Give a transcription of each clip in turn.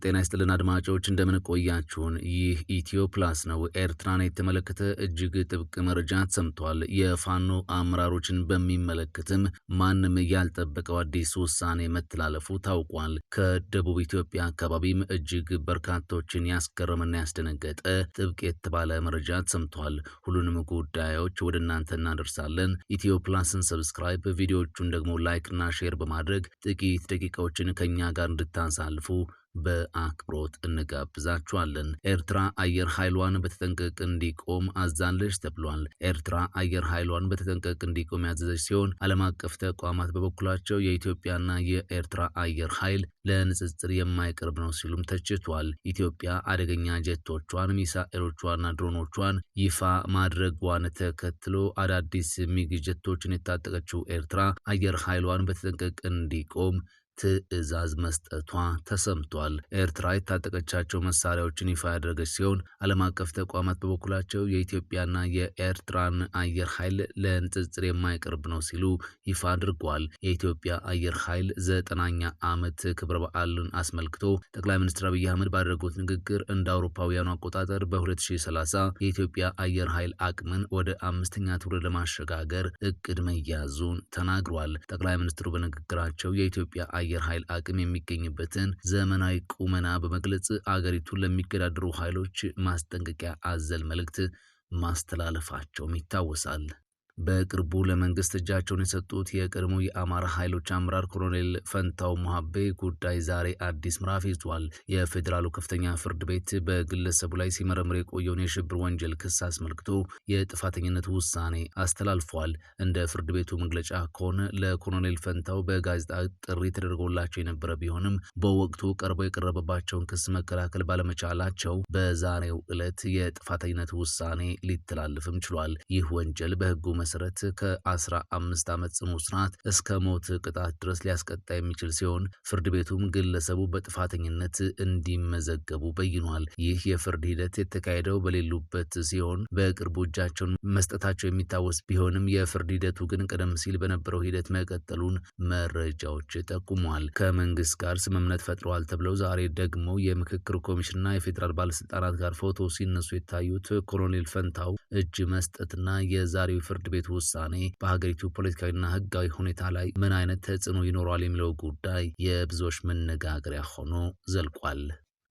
ጤና ይስጥልን አድማጮች፣ እንደምን ቆያችሁን? ይህ ኢትዮ ፕላስ ነው። ኤርትራን የተመለከተ እጅግ ጥብቅ መረጃ ተሰምቷል። የፋኖ አመራሮችን በሚመለከትም ማንም ያልጠበቀው አዲስ ውሳኔ መተላለፉ ታውቋል። ከደቡብ ኢትዮጵያ አካባቢም እጅግ በርካቶችን ያስገረመና ያስደነገጠ ጥብቅ የተባለ መረጃ ተሰምቷል። ሁሉንም ጉዳዮች ወደ እናንተ እናደርሳለን። ኢትዮ ፕላስን subscribe፣ ቪዲዮዎቹን ደግሞ like ና share በማድረግ ጥቂት ደቂቃዎችን ከኛ ጋር እንድታሳልፉ በአክብሮት እንጋብዛችኋለን። ኤርትራ አየር ኃይሏን በተጠንቀቅ እንዲቆም አዛለች ተብሏል። ኤርትራ አየር ኃይሏን በተጠንቀቅ እንዲቆም ያዘዘች ሲሆን፣ ዓለም አቀፍ ተቋማት በበኩላቸው የኢትዮጵያና የኤርትራ አየር ኃይል ለንጽጽር የማይቀርብ ነው ሲሉም ተችቷል። ኢትዮጵያ አደገኛ ጀቶቿን፣ ሚሳኤሎቿንና ድሮኖቿን ይፋ ማድረጓን ተከትሎ አዳዲስ ሚግ ጀቶችን የታጠቀችው ኤርትራ አየር ኃይሏን በተጠንቀቅ እንዲቆም ትዕዛዝ መስጠቷ ተሰምቷል። ኤርትራ የታጠቀቻቸው መሳሪያዎችን ይፋ ያደረገች ሲሆን፣ ዓለም አቀፍ ተቋማት በበኩላቸው የኢትዮጵያና የኤርትራን አየር ኃይል ለንጽጽር የማይቀርብ ነው ሲሉ ይፋ አድርጓል። የኢትዮጵያ አየር ኃይል 90ኛ ዓመት ክብረ በዓልን አስመልክቶ ጠቅላይ ሚኒስትር አብይ አህመድ ባደረጉት ንግግር እንደ አውሮፓውያኑ አቆጣጠር በ2030 የኢትዮጵያ አየር ኃይል አቅምን ወደ አምስተኛ ትውልድ ለማሸጋገር እቅድ መያዙን ተናግሯል። ጠቅላይ ሚኒስትሩ በንግግራቸው የኢትዮጵያ አየር ኃይል አቅም የሚገኝበትን ዘመናዊ ቁመና በመግለጽ አገሪቱን ለሚገዳደሩ ኃይሎች ማስጠንቀቂያ አዘል መልእክት ማስተላለፋቸውም ይታወሳል። በቅርቡ ለመንግስት እጃቸውን የሰጡት የቀድሞ የአማራ ኃይሎች አመራር ኮሎኔል ፈንታው ሙሀቤ ጉዳይ ዛሬ አዲስ ምዕራፍ ይዟል። የፌዴራሉ ከፍተኛ ፍርድ ቤት በግለሰቡ ላይ ሲመረምር የቆየውን የሽብር ወንጀል ክስ አስመልክቶ የጥፋተኝነት ውሳኔ አስተላልፏል። እንደ ፍርድ ቤቱ መግለጫ ከሆነ ለኮሎኔል ፈንታው በጋዜጣ ጥሪ ተደርጎላቸው የነበረ ቢሆንም፣ በወቅቱ ቀርበው የቀረበባቸውን ክስ መከላከል ባለመቻላቸው በዛሬው ዕለት የጥፋተኝነት ውሳኔ ሊተላለፍም ችሏል። ይህ ወንጀል በህጉ መሰረት ከ15 ዓመት ጽኑ እስራት እስከ ሞት ቅጣት ድረስ ሊያስቀጣ የሚችል ሲሆን፣ ፍርድ ቤቱም ግለሰቡ በጥፋተኝነት እንዲመዘገቡ በይኗል። ይህ የፍርድ ሂደት የተካሄደው በሌሉበት ሲሆን፣ በቅርቡ እጃቸውን መስጠታቸው የሚታወስ ቢሆንም፣ የፍርድ ሂደቱ ግን ቀደም ሲል በነበረው ሂደት መቀጠሉን መረጃዎች ጠቁመዋል። ከመንግስት ጋር ስምምነት ፈጥረዋል ተብለው ዛሬ ደግሞ የምክክር ኮሚሽንና የፌዴራል ባለስልጣናት ጋር ፎቶ ሲነሱ የታዩት ኮሎኔል ፈንታው እጅ መስጠትና የዛሬው ፍርድ ቤት ውሳኔ በሀገሪቱ ፖለቲካዊና ሕጋዊ ሁኔታ ላይ ምን አይነት ተጽዕኖ ይኖረዋል የሚለው ጉዳይ የብዙዎች መነጋገሪያ ሆኖ ዘልቋል።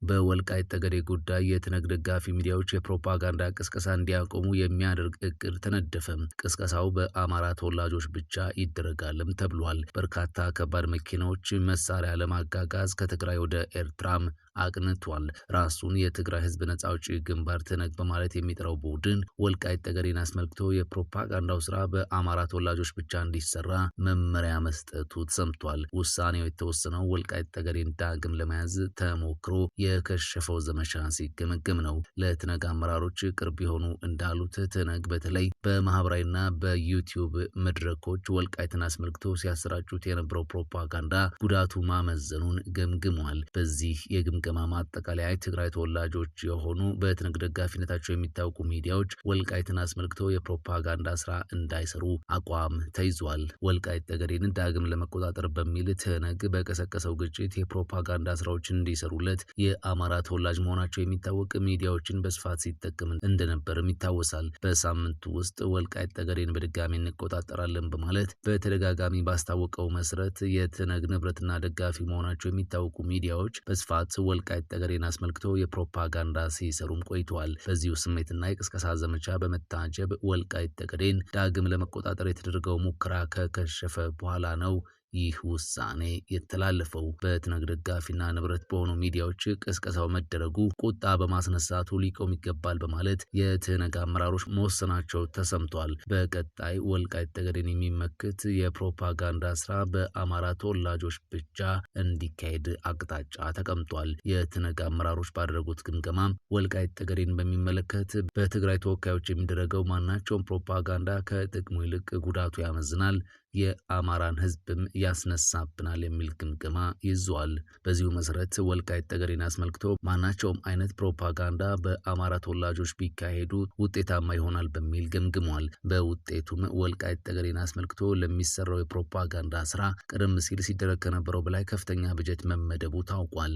በወልቃይት ጠገዴ ጉዳይ የትነግ ደጋፊ ሚዲያዎች የፕሮፓጋንዳ ቅስቀሳ እንዲያቆሙ የሚያደርግ እቅድ ተነደፈ። ቅስቀሳው በአማራ ተወላጆች ብቻ ይደረጋልም ተብሏል። በርካታ ከባድ መኪናዎች መሳሪያ ለማጋጋዝ ከትግራይ ወደ ኤርትራም አቅንቷል። ራሱን የትግራይ ህዝብ ነጻ አውጪ ግንባር ትነግ በማለት የሚጠራው ቡድን ወልቃይት ጠገዴን አስመልክቶ የፕሮፓጋንዳው ስራ በአማራ ተወላጆች ብቻ እንዲሰራ መመሪያ መስጠቱ ተሰምቷል። ውሳኔው የተወሰነው ወልቃይት ጠገዴን ዳግም ለመያዝ ተሞክሮ የከሸፈው ዘመቻ ሲገመገም ነው። ለትነግ አመራሮች ቅርብ የሆኑ እንዳሉት፣ ትነግ በተለይ በማህበራዊና በዩቲዩብ መድረኮች ወልቃይትን አስመልክቶ ሲያሰራጩት የነበረው ፕሮፓጋንዳ ጉዳቱ ማመዘኑን ገምግሟል። በዚህ የግምገማ ማጠቃለያ የትግራይ ተወላጆች የሆኑ በትነግ ደጋፊነታቸው የሚታወቁ ሚዲያዎች ወልቃይትን አስመልክቶ የፕሮፓጋንዳ ስራ እንዳይሰሩ አቋም ተይዟል። ወልቃይት ጠገዴን ዳግም ለመቆጣጠር በሚል ትነግ በቀሰቀሰው ግጭት የፕሮፓጋንዳ ስራዎችን እንዲሰሩለት የአማራ ተወላጅ መሆናቸው የሚታወቅ ሚዲያዎችን በስፋት ሲጠቀም እንደነበርም ይታወሳል። በሳምንቱ ውስጥ ወልቃይት ጠገዴን በድጋሚ እንቆጣጠራለን በማለት በተደጋጋሚ ባስታወቀው መሰረት፣ የትነግ ንብረትና ደጋፊ መሆናቸው የሚታወቁ ሚዲያዎች በስፋት ወልቃይት ጠገዴን አስመልክቶ የፕሮፓጋንዳ ሲሰሩም ቆይተዋል። በዚሁ ስሜትና የቅስቀሳ ዘመቻ በመታጀብ ወልቃይት ጠገዴን ዳግም ለመቆጣጠር የተደረገው ሙከራ ከከሸፈ በኋላ ነው ይህ ውሳኔ የተላለፈው። በትነግ ደጋፊና ንብረት በሆኑ ሚዲያዎች ቅስቀሳው መደረጉ ቁጣ በማስነሳቱ ሊቆም ይገባል በማለት የትነግ አመራሮች መወሰናቸው ተሰምቷል። በቀጣይ ወልቃይት ጠገዴን የሚመክት የፕሮፓጋንዳ ስራ በአማራ ተወላጆች ብቻ እንዲካሄድ አቅጣጫ ተቀምጧል። የትነግ አመራሮች ባደረጉት ግምገማ ወልቃይት ጠገዴን በሚመለከት በትግራይ ተወካዮች የሚደረገው ማናቸውም ፕሮፓጋንዳ ከጥቅሙ ይልቅ ጉዳቱ ያመዝናል፣ የአማራን ሕዝብም ያስነሳብናል የሚል ግምገማ ይዟል። በዚሁ መሰረት ወልቃይት ጠገዴን አስመልክቶ ማናቸውም አይነት ፕሮፓጋንዳ በአማራ ተወላጆች ቢካሄዱ ውጤታማ ይሆናል በሚል ገምግሟል። በውጤቱም ወልቃይት ጠገዴን አስመልክቶ ለሚሰራው የፕሮፓጋንዳ ስራ ቀደም ሲል ሲደረግ ከነበረው በላይ ከፍተኛ በጀት መመደቡ ታውቋል።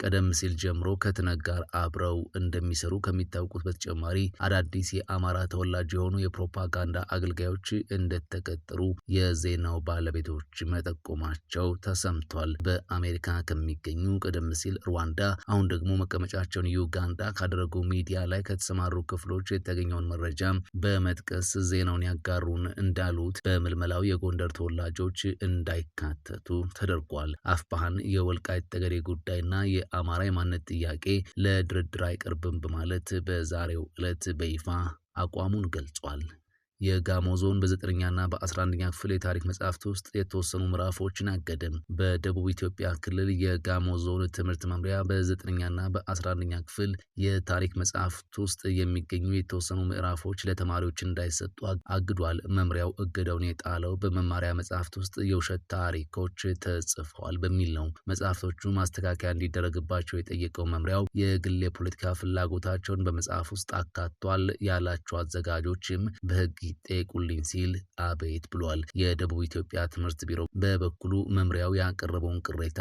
ቀደም ሲል ጀምሮ ከትነግ ጋር አብረው እንደሚሰሩ ከሚታወቁት በተጨማሪ አዳዲስ የአማራ ተወላጅ የሆኑ የፕሮፓጋንዳ አገልጋዮች እንደተቀጠሩ የዜናው ባለቤቶች መጠቆማቸው ተሰምቷል። በአሜሪካ ከሚገኙ ቀደም ሲል ሩዋንዳ አሁን ደግሞ መቀመጫቸውን ዩጋንዳ ካደረጉ ሚዲያ ላይ ከተሰማሩ ክፍሎች የተገኘውን መረጃ በመጥቀስ ዜናውን ያጋሩን እንዳሉት በምልመላው የጎንደር ተወላጆች እንዳይካተቱ ተደርጓል። አፍባህን የወልቃይት ጠገዴ ጉዳይና የአማራ የማንነት ጥያቄ ለድርድር አይቀርብም በማለት በዛሬው ዕለት በይፋ አቋሙን ገልጿል። የጋሞ ዞን በ9ኛና በ11ኛ ክፍል የታሪክ መጽሐፍት ውስጥ የተወሰኑ ምዕራፎችን አገደ። በደቡብ ኢትዮጵያ ክልል የጋሞ ዞን ትምህርት መምሪያ በ9ኛና በ11ኛ ክፍል የታሪክ መጽሐፍት ውስጥ የሚገኙ የተወሰኑ ምዕራፎች ለተማሪዎች እንዳይሰጡ አግዷል። መምሪያው እገዳውን የጣለው በመማሪያ መጽሐፍት ውስጥ የውሸት ታሪኮች ተጽፈዋል በሚል ነው። መጽሐፍቶቹ ማስተካከያ እንዲደረግባቸው የጠየቀው መምሪያው የግል የፖለቲካ ፍላጎታቸውን በመጽሐፍ ውስጥ አካቷል ያላቸው አዘጋጆችም በሕግ ይጠየቁልኝ ሲል አቤት ብሏል። የደቡብ ኢትዮጵያ ትምህርት ቢሮ በበኩሉ መምሪያው ያቀረበውን ቅሬታ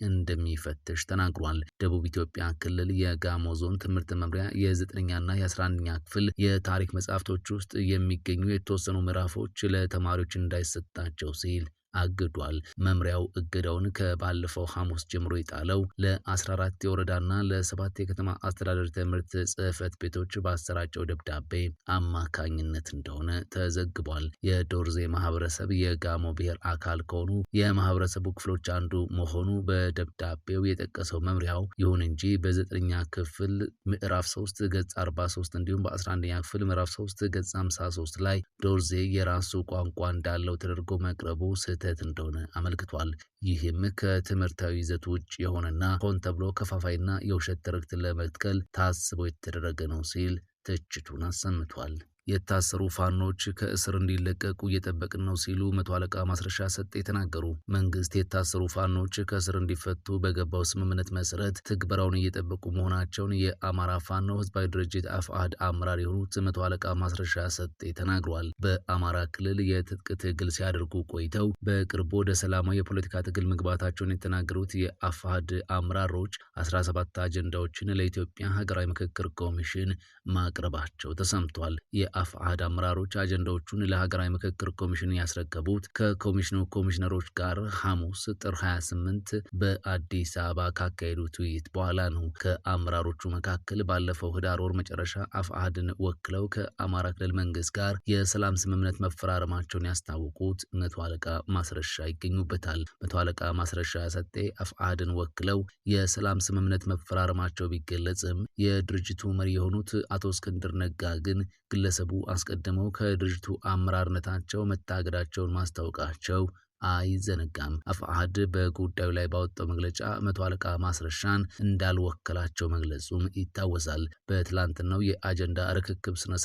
እንደሚፈትሽ ተናግሯል። ደቡብ ኢትዮጵያ ክልል የጋሞ ዞን ትምህርት መምሪያ የ9ኛና የ11ኛ ክፍል የታሪክ መጽሐፍቶች ውስጥ የሚገኙ የተወሰኑ ምዕራፎች ለተማሪዎች እንዳይሰጣቸው ሲል አግዷል። መምሪያው እገዳውን ከባለፈው ሐሙስ ጀምሮ የጣለው ለ14 የወረዳና ለ7 የከተማ አስተዳደር ትምህርት ጽሕፈት ቤቶች ባሰራጨው ደብዳቤ አማካኝነት እንደሆነ ተዘግቧል። የዶርዜ ማህበረሰብ የጋሞ ብሔር አካል ከሆኑ የማህበረሰቡ ክፍሎች አንዱ መሆኑ በደብዳቤው የጠቀሰው መምሪያው፣ ይሁን እንጂ በ9ኛ ክፍል ምዕራፍ 3 ገጽ 43 እንዲሁም በ11ኛ ክፍል ምዕራፍ 3 ገጽ 53 ላይ ዶርዜ የራሱ ቋንቋ እንዳለው ተደርጎ መቅረቡ ስህተት እንደሆነ አመልክቷል። ይህም ከትምህርታዊ ይዘቱ ውጭ የሆነና ሆን ተብሎ ከፋፋይና የውሸት ትርክት ለመትከል ታስቦ የተደረገ ነው ሲል ትችቱን አሰምቷል። የታሰሩ ፋኖች ከእስር እንዲለቀቁ እየጠበቅን ነው ሲሉ መቶ አለቃ ማስረሻ ሰጤ ተናገሩ። መንግስት የታሰሩ ፋኖች ከእስር እንዲፈቱ በገባው ስምምነት መሰረት ትግበራውን እየጠበቁ መሆናቸውን የአማራ ፋኖ ህዝባዊ ድርጅት አፍአህድ አመራር የሆኑት መቶ አለቃ ማስረሻ ሰጤ ተናግረዋል። በአማራ ክልል የትጥቅ ትግል ሲያደርጉ ቆይተው በቅርቡ ወደ ሰላማዊ የፖለቲካ ትግል መግባታቸውን የተናገሩት የአፍአህድ አመራሮች 17 አጀንዳዎችን ለኢትዮጵያ ሀገራዊ ምክክር ኮሚሽን ማቅረባቸው ተሰምቷል። የአፍአህድ አመራሮች አጀንዳዎቹን ለሀገራዊ ምክክር ኮሚሽን ያስረከቡት ከኮሚሽኑ ኮሚሽነሮች ጋር ሐሙስ ጥር 28 በአዲስ አበባ ካካሄዱት ውይይት በኋላ ነው። ከአመራሮቹ መካከል ባለፈው ህዳር ወር መጨረሻ አፍአህድን ወክለው ከአማራ ክልል መንግስት ጋር የሰላም ስምምነት መፈራረማቸውን ያስታወቁት መቶ አለቃ ማስረሻ ይገኙበታል። መቶ አለቃ ማስረሻ ሰጤ አፍአህድን ወክለው የሰላም ስምምነት መፈራረማቸው ቢገለጽም የድርጅቱ መሪ የሆኑት አቶ እስክንድር ነጋ ግን ግለሰቡ አስቀድመው ከድርጅቱ አመራርነታቸው መታገዳቸውን ማስታወቃቸው አይዘነጋም። አፍአህድ በጉዳዩ ላይ ባወጣው መግለጫ መቶ አለቃ ማስረሻን እንዳልወከላቸው መግለጹም ይታወሳል። በትላንትናው የአጀንዳ ርክክብ ስነ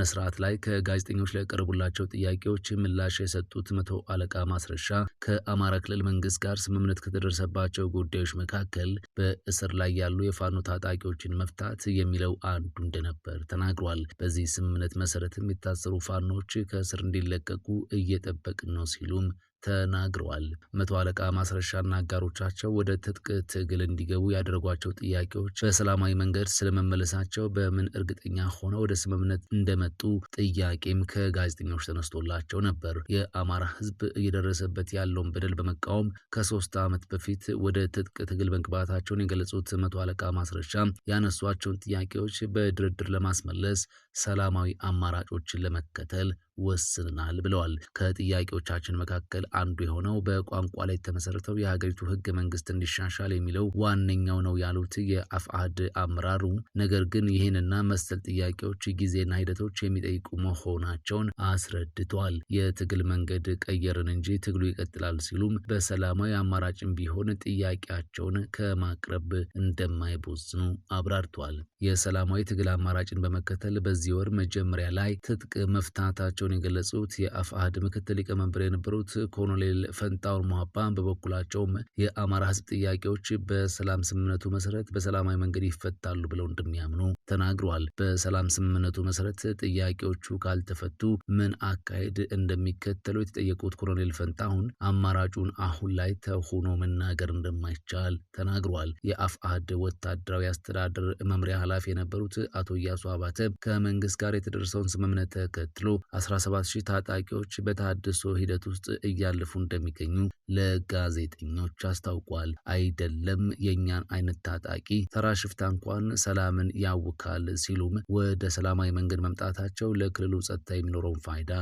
ስርዓት ላይ ከጋዜጠኞች ለቀረቡላቸው ጥያቄዎች ምላሽ የሰጡት መቶ አለቃ ማስረሻ ከአማራ ክልል መንግስት ጋር ስምምነት ከተደረሰባቸው ጉዳዮች መካከል በእስር ላይ ያሉ የፋኖ ታጣቂዎችን መፍታት የሚለው አንዱ እንደነበር ተናግሯል። በዚህ ስምምነት መሰረትም የታሰሩ ፋኖች ከእስር እንዲለቀቁ እየጠበቅን ነው ሲሉም ተናግረዋል። መቶ አለቃ ማስረሻና አጋሮቻቸው ወደ ትጥቅ ትግል እንዲገቡ ያደረጓቸው ጥያቄዎች በሰላማዊ መንገድ ስለመመለሳቸው በምን እርግጠኛ ሆነው ወደ ስምምነት እንደመጡ ጥያቄም ከጋዜጠኞች ተነስቶላቸው ነበር። የአማራ ሕዝብ እየደረሰበት ያለውን በደል በመቃወም ከ3 ዓመት በፊት ወደ ትጥቅ ትግል መግባታቸውን የገለጹት መቶ አለቃ ማስረሻ ያነሷቸውን ጥያቄዎች በድርድር ለማስመለስ ሰላማዊ አማራጮችን ለመከተል ወስነናል ብለዋል። ከጥያቄዎቻችን መካከል አንዱ የሆነው በቋንቋ ላይ የተመሰረተው የሀገሪቱ ህገ መንግስት እንዲሻሻል የሚለው ዋነኛው ነው ያሉት የአፍአህድ አመራሩ፣ ነገር ግን ይህንና መሰል ጥያቄዎች ጊዜና ሂደቶች የሚጠይቁ መሆናቸውን አስረድተዋል። የትግል መንገድ ቀየርን እንጂ ትግሉ ይቀጥላል ሲሉም በሰላማዊ አማራጭም ቢሆን ጥያቄያቸውን ከማቅረብ እንደማይቦዝኑ አብራርተዋል። የሰላማዊ ትግል አማራጭን በመከተል በዚህ ወር መጀመሪያ ላይ ትጥቅ መፍታታቸውን መሆናቸውን የገለጹት የአፍአህድ ምክትል ሊቀመንበር የነበሩት ኮሎኔል ፈንታውን ሞሀባ በበኩላቸውም የአማራ ህዝብ ጥያቄዎች በሰላም ስምምነቱ መሰረት በሰላማዊ መንገድ ይፈታሉ ብለው እንደሚያምኑ ተናግረዋል። በሰላም ስምምነቱ መሰረት ጥያቄዎቹ ካልተፈቱ ምን አካሄድ እንደሚከተሉ የተጠየቁት ኮሎኔል ፈንታሁን አማራጩን አሁን ላይ ተሆኖ መናገር እንደማይቻል ተናግረዋል። የአፍአህድ ወታደራዊ አስተዳደር መምሪያ ኃላፊ የነበሩት አቶ እያሱ አባተ ከመንግስት ጋር የተደረሰውን ስምምነት ተከትሎ 17 ሺህ ታጣቂዎች በተሃድሶ ሂደት ውስጥ እያለፉ እንደሚገኙ ለጋዜጠኞች አስታውቋል። አይደለም የእኛን አይነት ታጣቂ ተራ ሽፍታ እንኳን ሰላምን ያውካል ሲሉም ወደ ሰላማዊ መንገድ መምጣታቸው ለክልሉ ጸጥታ የሚኖረውን ፋይዳ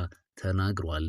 ተናግሯል።